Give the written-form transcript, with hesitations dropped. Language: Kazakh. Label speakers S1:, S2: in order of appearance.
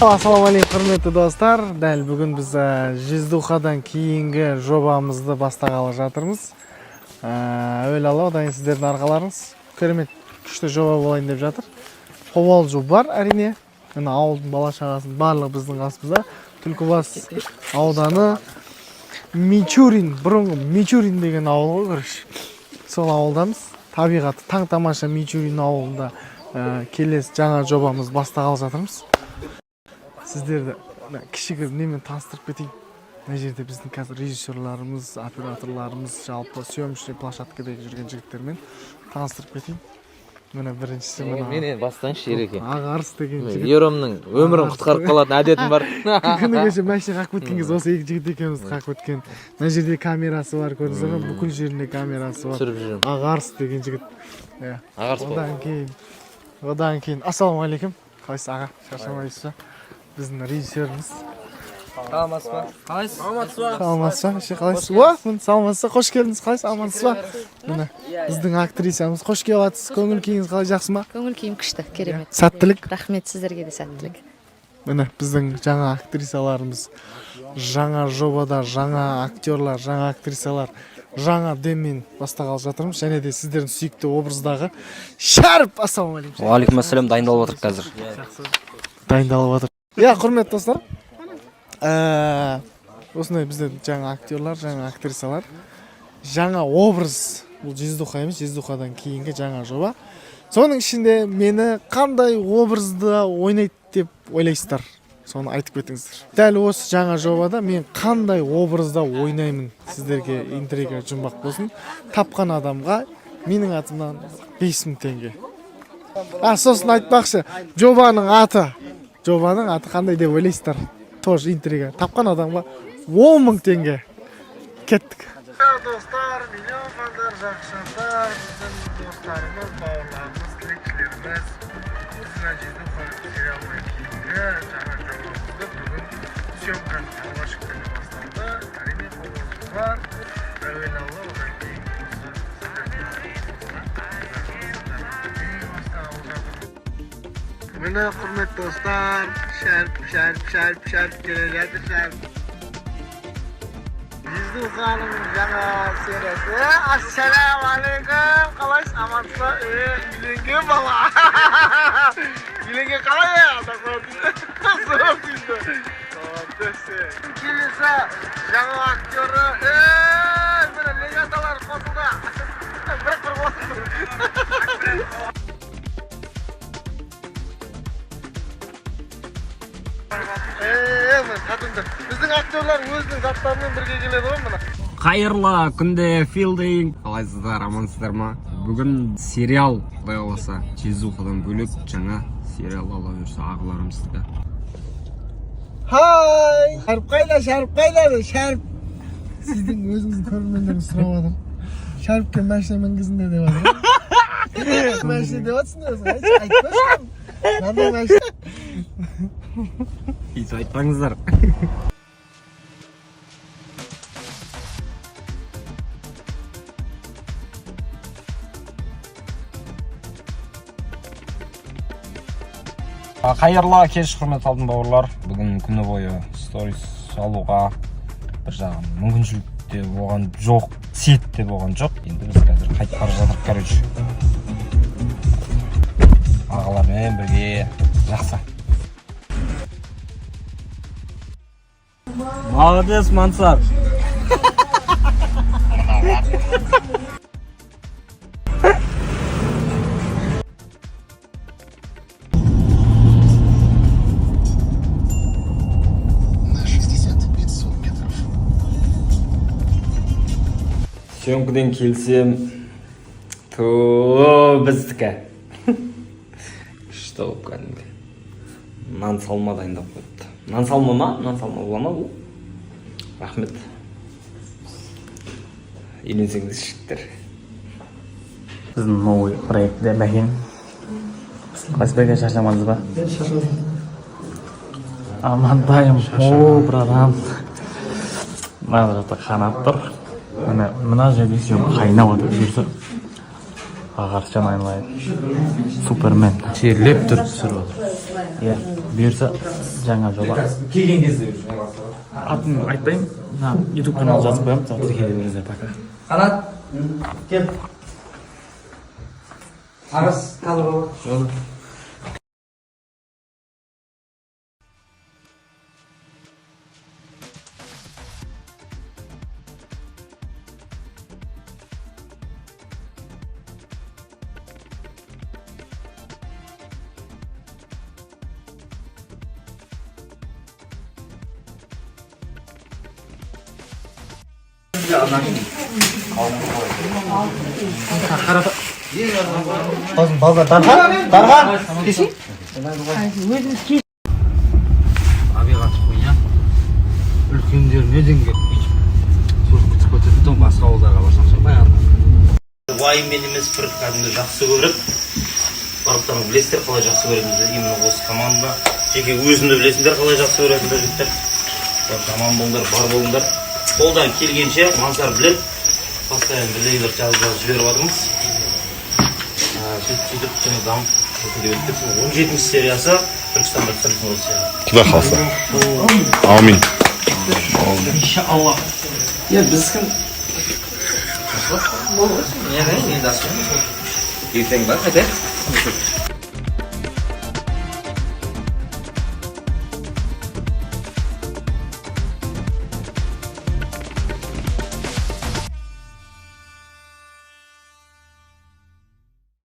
S1: Ассалаумағалейкум, құрметті достар! Дәл бүгін біз Жездухадан кейінгі жобамызды бастағалы жатырмыз. Әуелі Алла, одан кейін сіздердің арқаларыңыз, керемет күшті жоба болайын деп жатыр. Қобалжу бар, әрине. Мына ауылдың бала шағасының барлығы біздің қасымызда. Түлкібас ауданы, Мичурин, бұрынғы Мичурин деген ауыл ғой, короче, сол ауылдамыз. Табиғаты таң тамаша Мичурин ауылында келесі жаңа жобамыз бастағалы жатырмыз. Сіздерді мына кішігірім немен таныстырып кетейін. Мына жерде біздің қазір режиссерларымыз, операторларымыз, жалпы съемочный площадкада жүрген жігіттермен таныстырып кетейін. Міне, біріншісі мына.
S2: Менен бастаңызшы, Ереке.
S1: Ағарыс деген жігіт.
S2: Еромның өмірін құтқарып қалатын әдетім бар.
S1: Күні кеше машина қағып кеткен кезде осы екі жігіт екеумізді қағып кеткен. Мына жерде камерасы бар, көрдіңіздер ма? Бүкіл жерінде камерасы бар.
S2: Түсіріп жүремін.
S1: Ағарыс деген жігіт, иә.
S2: Ағарыс.
S1: Одан кейін, ассалаумағалейкум, қалайсыз, аға? Шаршамайсыз ба? Біздің режиссеріміз.
S2: Саламатсыз ба? Қалайсыз?
S1: Саламатсыз ба? Ше, қалайсыз? Уа, міне, саламатсыз ба? Қош келдіңіз! Қалайсыз, амансыз ба? Міне, біздің актрисамыз. Қош келіп, көңіл күйіңіз қалай, жақсы ма?
S3: Көңіл күйім күшті, керемет.
S1: Сәттілік.
S3: Рахмет, сіздерге де сәттілік.
S1: Міне, біздің жаңа актрисаларымыз. Жаңа жобада жаңа актерлар, жаңа актрисалар, жаңа деммен бастағалы жатырмыз. Және де сіздердің сүйікті образдағы Шәріп. Ассалаумағалейкум!
S4: Уағалейкум ассалам! Дайындалып отырмық қазір.
S1: Дайындалып жатыр, иә. Құрметті достар, осындай бізде жаңа актерлар, жаңа актрисалар, жаңа образ. Бұл Жездуха емес, Жездухадан кейінгі жаңа жоба. Соның ішінде мені қандай образда ойнайды деп ойлайсыздар, соны айтып кетіңіздер. Дәл осы жаңа жобада мен қандай образда ойнаймын, сіздерге интрига, жұмбақ болсын. Тапқан адамға менің атымнан 5000 теңге. А сосын айтпақшы, жобаның аты қандай деп ойлайсыздар? Тоже интрига. Тапқан адамға 10 000 теңге. Кеттік! Достар, миллион фандар, жақсы жандар, біздің достарымыз, бауырларымыз, тілекшілеріміз, осы Жездуха сериалынан кейінгі жаңа жобамызды бүгін съемканың алғашқы күні басталды. Әрине, қобалжу бар. Әуелі Алла, одан кейін осы сіздердің бастағалы жатыр. Міне, құрметті достар, Шәріп, Шәріп, Шәріп, Шәріп келе жатыр, Шәріп. Жездуханың жаңа сериясы. Ассалаумағалейкум, қалайсыз, амансыз ба? Е, үйленген бала, үйленген қалай? Зор дейді. Келесі жаңа актері. Е, міне, легендалар қосылды. Бір бір қосылды. Е, міне, кәдімгі біздің актерлар өзінің заттарымен бірге келеді ғой, міне.
S4: Қайырлы күнде, филдинг! Қалайсыздар, амансыздар ма? Бүгін сериал, құдай қаласа, Жездухадан бөлек жаңа сериал, Алла бұйырса, ағаларымыздікі.
S1: Хай! Шәріп қайда? Шәріп қайда? Шәріп, сіздің өзіңіздің көрермендеріңіз сұрап жатыр. Шәріпке машина мінгізіңдер деп жатыр. Машина деп жатсың өзің, айтшы, айтпашы. Мынандай машина.
S4: Өйтіп айтпаңыздар. Қайырлы кеш, құрметті алтын бауырлар! Бүгін күні бойы сторис салуға бір жағынан мүмкіншілік те болған жоқ, сет те болған жоқ. Енді біз қазір қайтып бара жатырмық, короче, ағалармен бірге. Жақсы. Молодец, Мансар!
S5: На 60 500 метров.
S4: Съемкіден келсем, ту, біздікі күшті болып, кәдімгі нан салма дайындап қойыпты. Нан салма ма? Нан салма бола ма бұл? Рахмет. Үйленсеңдер, жігіттер.
S6: Біздің новый проектте Бәкең. Қалайсыз, Бәке, шаршамадыңыз ба? Шаршадым. Амантайым. О, братан. Мына жақта қанат тұр. Міне, мына жерде съемка қайнап жатыр, бұйырса. Ағаршан айналайын. Супермен.
S2: Терлеп тұрып түсіріп отыр.
S6: Иә, бұйырса, жаңа жоба.
S4: Келген кезде
S6: Атын айтпаймын. Мына YouTube канал жазып қоямын, тіркеле беріңіздер пока.
S2: Қанат, кел. Арыс, қазір.
S7: Табиғат хуйня. Үлкендер неден келіп бүйтіп сөз бітіп кетеді да, басқа ауылдарға барсам ше, баяғыда
S8: Уайыммен емес, бір кәдімгі жақсы көріп, барлықтарың білесіздер қалай жақсы көретінімізді, именно осы команданы, жеке өзімді білесіңдер қалай жақсы көретінімді. Жігіттер, аман болыңдар, бар болыңдар. Қолдан келгенше, Мансар біледі, постоянно бірдеңелер жазып жазып жіберіп жатырмыз. Сөйтіп сөйтіп және дамып өтіп кетсін. 17-ші сериясы Түркістанда түсірілсін осы серия.
S5: Құдай қаласа. Аумин.
S2: Иә, біз кім? Ертең ба, қайтайық.